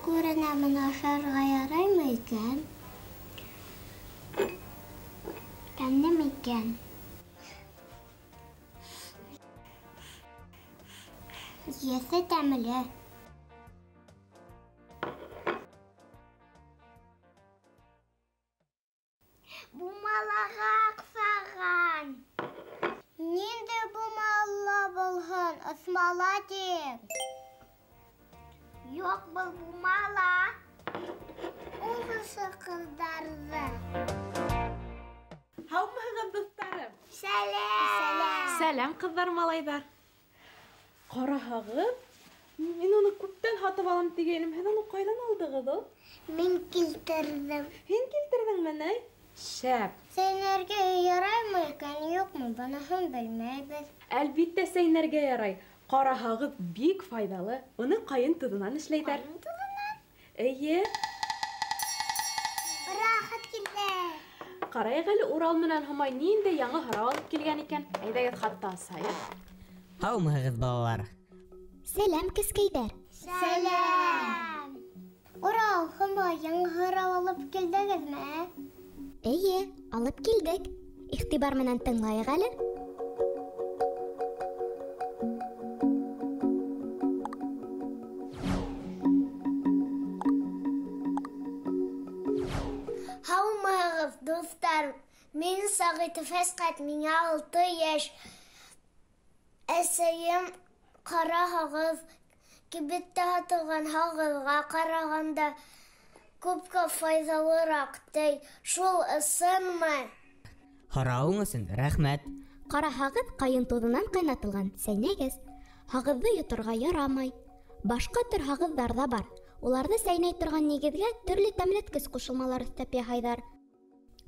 күренә, моны ашарға яраймы икән? Тәмлеме икән? Еҫе тәмле. Бумалаға оҡшаған. Ниндәй бумала булһын, ыҫмала тием. Юҡ, был бумала. Ул кеше ҡыҙҙарҙы. Һаумыһығыҙ, дуҫтарым? Сәләм! Сәләм! Сәләм, ҡыҙҙар, малайҙар. Ҡараһағыҙ, мин уны күптән һатып алам тигәйнем. Һеҙ уны ҡайҙан алдығыҙ ул? Мин килтерҙем. Һин килтерҙеңме, ни? Шәп. Сәйнәргә яраймы икән, юҡмы? Быныһын белмәйбеҙ. Әлбиттә, сәйнәргә ярай. Ҡараһағыҙ бик файҙалы. Уны ҡайын туҙынан эшләйҙәр. Ҡайын туҙынан? Эйе. Рәхәт килде. Ҡарайыҡ әле, Урал менән Һомай ниндәй яңы һорау алып килгән икән. Әйҙәгеҙ, хатты асайыҡ. Һаумыһығыҙ, балалар. Сәләм, кескәйҙәр. Сәләм. Урал, Һомай, яңы һорау алып килдегеҙме? Эйе, алып килдек. Иғтибар менән тыңлайыҡ әле. Һаумыһығыҙ, дуҫтар. Мин Сәғитов Әсҡәт, миңә 6 йәш. Әсәйем ҡара һағыҙ, кибеттә һатылған һағыҙға ҡарағанда күпкә файҙалыраҡ, ти. Шул ысынмы? Һорауың өсөн рәхмәт. Ҡара һағыҙ ҡайын туҙынан ҡайнатылған сәйнәгәс, һағыҙҙы йоторға ярамай. Башҡа төр һағыҙҙар ҙа бар. Уларҙы сәйнәй торған нигеҙгә төрлө тәмләткес ҡушылмалар өҫтәп яһайҙар.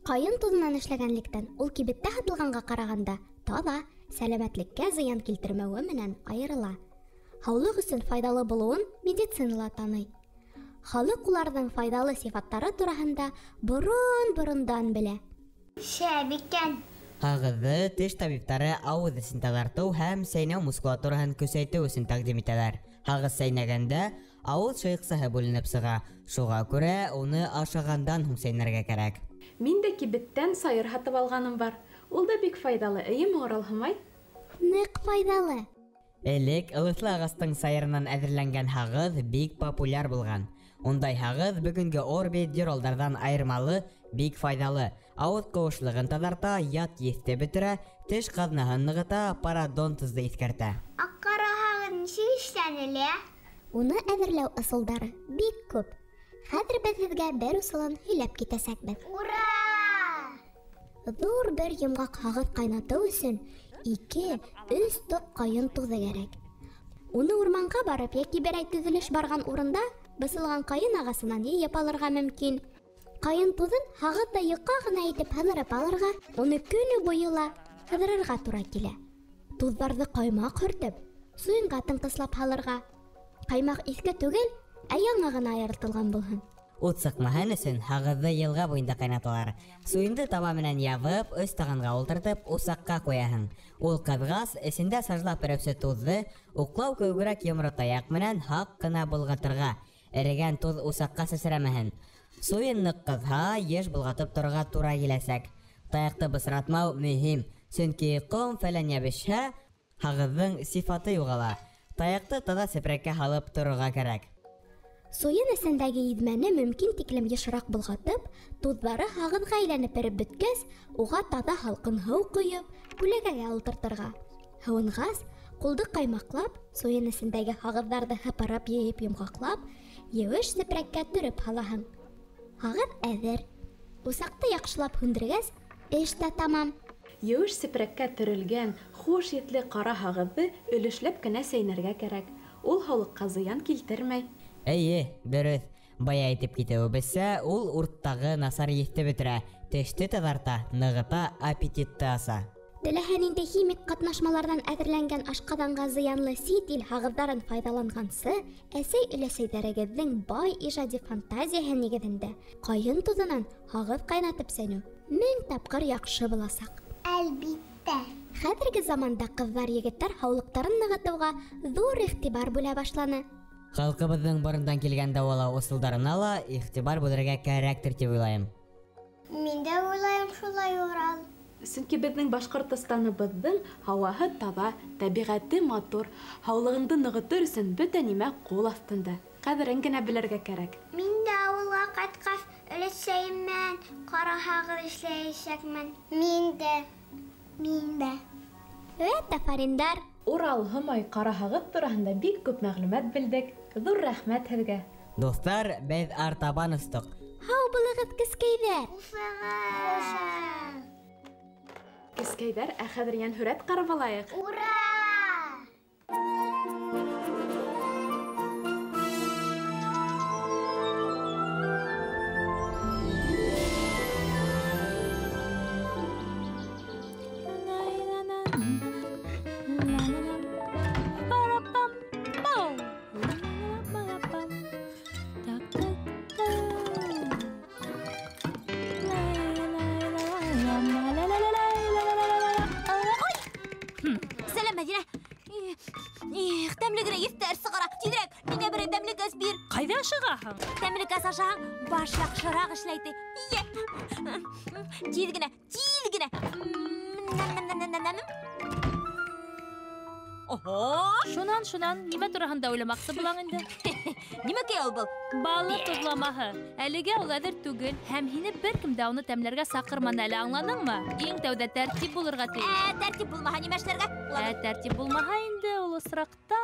Ҡайын туҙынан эшләгәнлектән ул кибеттә һатылғанға ҡарағанда таҙа, сәләмәтлеккә зыян килтермәүе менән айырыла. Һаулыҡ өсөн файҙалы булыуын медицинала таный. Халыҡ уларҙың файҙалы сифаттары тураһында борон-борондан белә. Шәп икән. Һағыҙҙы теш табиптары ауыҙ эсен таҙартыу һәм сәйнәү мускулатураһын көсәйтеү өсөн тәҡдим итәләр. Һағыҙ сәйнәгәндә ауыҙ шыйыҡсаһы бүленеп сыға. Шуға күрә уны ашағандан һуң сәйнәргә кәрәк. Мин дә кибеттән сайыр һатып алғаным бар. Ул да бик файҙалы, эйеме, Урал Һомай? Ныҡ файҙалы. Элек ылыҫлы ағастың сайырынан әҙерләнгән һағыҙ бик популяр булған. Ундай һағыҙ бөгөнгө орбит диролдарҙан айырмалы, бик файҙалы. Ауыҙ ҡыуышлығын таҙарта, ят еҫте бөтөрә, теш ҡаҙнаһын нығыта, пародонтозды иҫкәртә. Аҡ ҡара һағыҙ нисек эшләнелә? Уны әҙерләү ысулдары бик күп. Хәҙер беҙ һеҙгә бер ысулын һөйләп китәсәкбеҙ. Ура! Ҙур бер йомғаҡ һағыҙ ҡайнатыу өсөн 2-3 тоҡ ҡайын туҙы кәрәк. Уны урманға барып йәки берәй төҙөлөш барған урында бысылған ҡайын ағасынан йыйып алырға мөмкин. Ҡайын туҙын һағыҙҙа йоҡа ғына итеп һыҙырып алырға, уны көнө буйы ла һыҙырырға тура килә. Туҙҙарҙы ҡаймаҡ һөртөп, суйынға тыңҡыслап һалырға. Ҡаймаҡ иҫке түгел, ә яңы ғына айыртылған булһын. Ут сыҡмаһын өсөн һағыҙҙы йылға буйында ҡайнаталар. Суйынды таба менән ябып, өс тағанға ултыртып, усаҡҡа ҡуяһың. Ул ҡыҙғас, эсендә сажлап өрөүсе туҙҙы уҡлау кеүегерәк йомро таяҡ менән һаҡ ҡына болғатырға. Эрегән туҙ усаҡҡа сәсрәмәһен. Суйын ныҡ ҡыҙһа, йыш болғатып торорға тура киләсәк. Таяҡты бысратмау мөһим, сөнки ҡом фәлән йәбешһә, һағыҙҙың сифаты юғала. Таяҡты таҙа сепрәккә һалып торорға кәрәк. Суйын эсендәге иҙмәне мөмкин тиклем йышыраҡ болғатып, туҙҙары һағыҙға әйләнеп эреп бөткәс, уға таҙа һалҡын һыу ҡойоп, күләгәгә ултыртырға. Һыуынғас, ҡулды ҡаймаҡлап, суйын эсендәге һағыҙҙарҙы һыпырып йыйып йомғаҡлап, еүеш сепрәккә төрөп һалаһың. Һағыҙ әҙер. Усаҡты яҡшылап һүндергәс, эш тә тамам. Еүеш сепрәккә төрөлгән хуш еҫле ҡара һағыҙҙы өлөшләп кенә сәйнәргә кәрәк. Ул һаулыҡҡа зыян килтермәй. Эйе, дөрөҫ. Бая әйтеп китеүебеҙсә, ул урттағы насар еҫте бөтөрә, теште таҙарта, нығыта, аппетитты аса. Теләһә ниндәй химик ҡатнашмаларҙан әҙерләнгән ашҡаҙанға зыянлы сит ил һағыҙҙарын файҙаланғансы, әсәй-өләсәйҙәрегеҙҙең бай ижади фантазияһы нигеҙендә ҡайын туҙынан һағыҙ ҡайнатып сәйнәү 1000 тапҡыр яҡшы буласаҡ. Әлбиттә. Хәҙерге заманда ҡыҙҙар-егеттәр һаулыҡтарын нығытыуға ҙур иғтибар бүлә башланы. Халҡыбыҙҙың борондан килгән дауалау ысулдарына ла иғтибар бүлергә кәрәктер тип уйлайым. Мин дә уйлайым шулай, Урал. Сөнки беҙҙең Башҡортостаныбыҙҙың һауаһы таҙа, тәбиғәте матур, һаулығыңды нығытыр өсөн бөтә нимә ҡул аҫтында. Ҡәҙерен генә белергә кәрәк. Мин дә ауылға ҡайтҡас өләсәйем менән ҡара һағыҙ эшләйәсәкмен. Мин дә. Мин дә. Вәт афариндар. Урал, Һомай, ҡара һағыҙ тураһында бик күп мәғлүмәт белдек. Ҙур рәхмәт һеҙгә. Дуҫтар, беҙ артабан остоҡ. Һау булығыҙ, кескәйҙәр. Хушығыҙ. Кескәйҙәр, ә хәҙер йәнһүрәт ҡарап алайыҡ. Ура! Ашаһаң, баш яҡшыраҡ эшләй ти. Йә. Тиҙ генә, тиҙ генә. Ого! Шунан, шунан, нимә тураһында уйламаҡсы булаң инде? Нимәкәй ул был? Балыҡ тоҙламаһы. Әлегә ул әҙер түгел, һәм һине бер кем дә уны тәмләргә саҡырманы әле, аңланыңмы? Иң тәүҙә тәртип булырға тейеш. Ә, тәртип булмаһа нимә эшләргә? Ә, тәртип булмаһа инде ул осраҡта.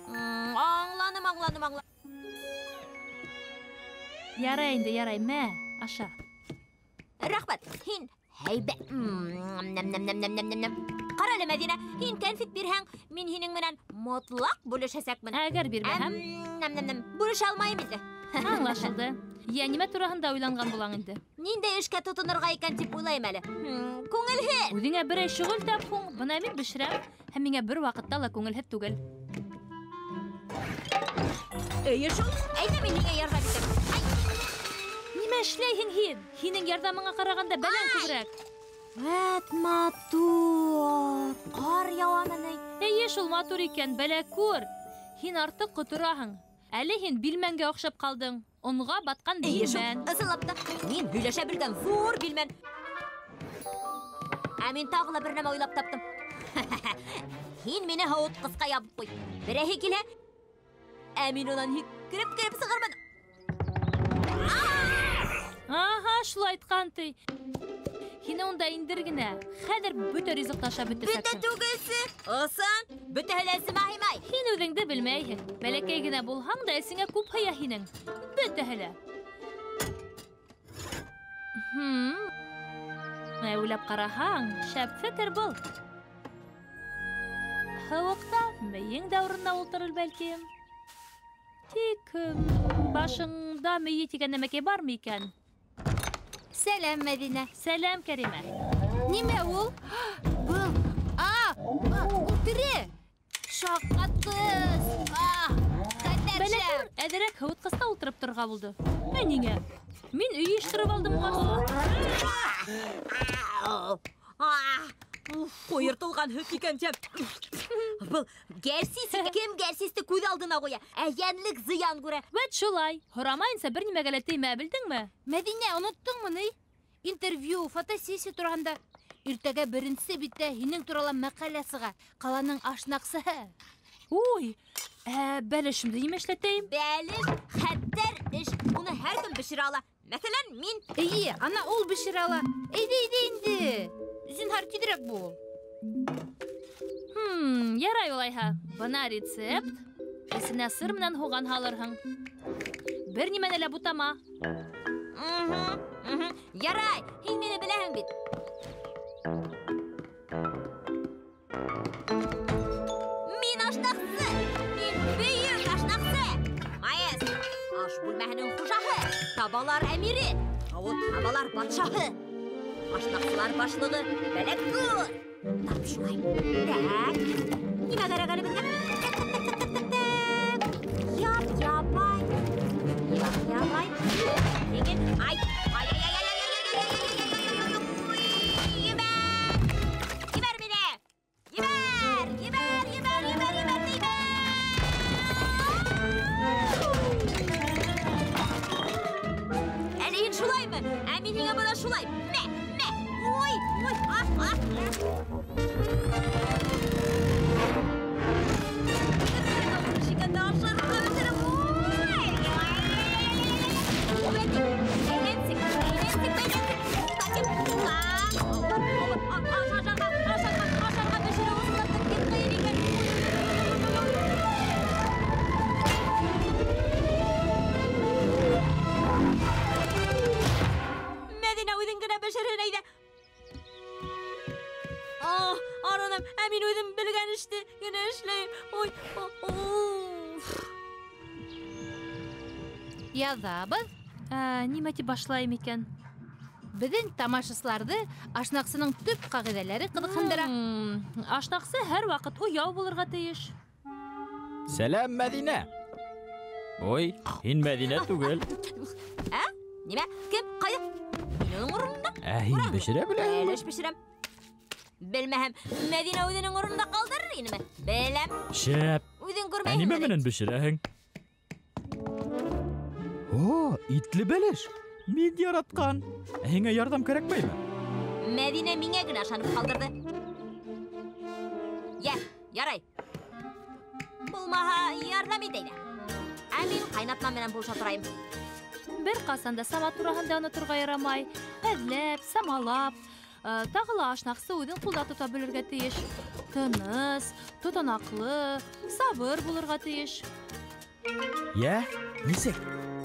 Аңланым, аңланым, аңланым. Ярай инде, ярай, мә, аша. Рәхмәт, һин һәйбәт. Нәм-нәм-нәм-нәм-нәм-нәм. Ҡара әле, Мәҙинә, һин кәнфит бирһәң, мин һинең менән мотлаҡ бүлешәсәкмен. Әгәр бирмәһәм? Нәм-нәм-нәм, бүлешә алмайым инде. Аңлашылды. Йә, нимә тураһында уйланған булаң инде? Ниндәй эшкә тотонорға икән тип уйлайым әле. Күңелһеҙ. Үҙеңә берәй шөғөл тап һуң, бына мин бешерәм, һәм миңә бер ваҡытта ла күңелһеҙ түгел. Эйе шул, әйҙә мин һиңә ярҙам итәм. Ай! Нимә эшләйһең һин? Һинең ярҙамыңа ҡарағанда бәләң күберәк. Вәт матур. Ҡар яуамы ни? Эйе шул матур икән, бәлә күр. Һин артыҡ ҡотораһың. Әле һин билмәнгә оҡшап ҡалдың. Онға батҡан Эйе шул, билмән. ысынлап та, мин һөйләшә белгән ҙур билмән. Ә мин тағы ла бер нәмә уйлап таптым. Һин мине һыуытҡысҡа ябып ҡуй. Берәйһе килһә, ә мин унан һикереп кереп сығырмын. Аһа, шулай әйткән ти. Һине унда индер генә. Хәҙер бөтә ризыҡты ашап бөтәсәкһең. Бөтә түгелсе. Ысын, бөтәһе лә эсемә һыймай. Һин үҙеңде белмәйһең. Бәләкәй генә булһаң да эсеңә күп һыя һинең. Бөтәһе лә. Ә уйлап ҡараһаң, шәп фекер был. Һыуыҡта мейең дә урынына ултырыр бәлки. Тик башыңда мейе тигән нәмәкәй бармы икән? Сәләм, Мәҙинә. Сәләм, Кәримә. Нимә ул? Был. А, ул тере. Шаҡҡатҡыс. А, хәтәр Бәлә шәп. күр, әҙерәк һыуытҡыста ултырып торорға булды. Ә ниңә? Мин өй йыйыштырып алдым ҡарсыҡ. Ҡуйыртылған һөт икән тип. Был гәрсис икән. Кем гәрсисте күҙ алдына ҡуя? Ә йәнлек зыян күрә. Вәт шулай. Һорамайынса бер нимәгә лә теймә, белдеңме? Мәҙинә, оноттоңмо ни? Интервью, фотосессия тураһында. Иртәгә беренсе биттә һинең турала мәҡәлә сыға. Ҡаланың ашнаҡсыһы. Уй, ә бәлешемде нимә эшләтәйем? Бәлеш хәтәр эш. Уны һәр кем бешерә ала. Мәҫәлән, мин. Эйе, ана ул бешерә ала. Әйҙә, әйҙә инде. Зинһар, тиҙерәк бул. Ярай улайһа. Бына рецепт. Эсенә сыр менән һуған һалырһың. Бер нимәне лә бутама. Ярай, һин мине беләһең бит. Мин ашнаҡсы! Мин бөйөк ашнаҡсы! Маэстро, аш бүлмәһенең хужаһы, табалар әмире, һауыт табалар батшаһы, ашнаҡсылар башлығы Бәләкүр. Тап шулай. Так, нимә кәрәк әле беҙгә? Так, так, так, так, так, так. Яп, ябай. Яп, ябай. Еңел. Ай, ай, ай, ай, ай, ай, ай, ай, ай, ай, ай, ай, ай, ай, ай, ебәр! Ебәр мине! Ебәр! Ебәр, ебәр, ебәр, ебәр, ебәр! Яҙабыҙ. Нимә тип башлайым икән? Беҙҙең тамашасыларҙы ашнаҡсының төп ҡағиҙәләре ҡыҙыҡһындыра. Ашнаҡсы һәр ваҡыт уяу булырға тейеш. Сәләм, Мәҙинә. Ой, һин Мәҙинә түгел. Ә? Нимә? Кем? Ҡайҙа? Мин уның урынында. Ә һин бешерә беләһеңме? Бәлеш бешерәм. Белмәһәм, Мәҙинә үҙенең урынында ҡалдырыр инеме? Беләм. Шәп. Үҙең күрмәйһеңме? Ә нимә менән бешерәһең? О, итле бәлеш. Мин яратҡан. Ә һиңә ярҙам кәрәкмәйме? Мәҙинә миңә генә ышанып ҡалдырҙы. Йә, ярай. Булмаһа, ярҙам ит әйҙә. Ә мин ҡайнатма менән булыша торайым. Бер ҡасан да сама тураһында оноторға ярамай. Әҙләп, самалап, тағы ла ашнаҡсы үҙен ҡулда тота белергә тейеш. Тыныс, тотанаҡлы, сабыр булырға тейеш. Йә, нисек?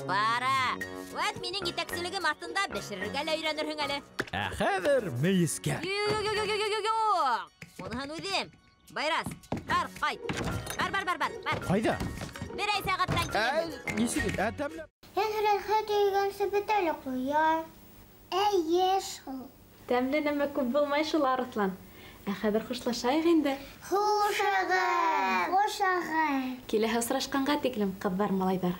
Бара, вәт минең етәкселегем аҫтында бешерергә лә өйрәнерһең әле. Ә хәҙер мейескә. Юҡ. Уныһын үҙем. Байрас, бар, ҡайт. Бар, бар, бар, бар, бар. Ҡайҙа? Берәй сәғәттән килермен. Нисек? Ә тәмле. Һин һүрәткә төйгәнсе бөтә лә ҡуя. Эйе шул. Тәмле нәмә күп булмай шул, Арыҫлан. Ә хәҙер хушлашайыҡ инде. Хушығыҙ. Хушығыҙ. Киләһе осрашҡанға тиклем, ҡыҙҙар, малайҙар.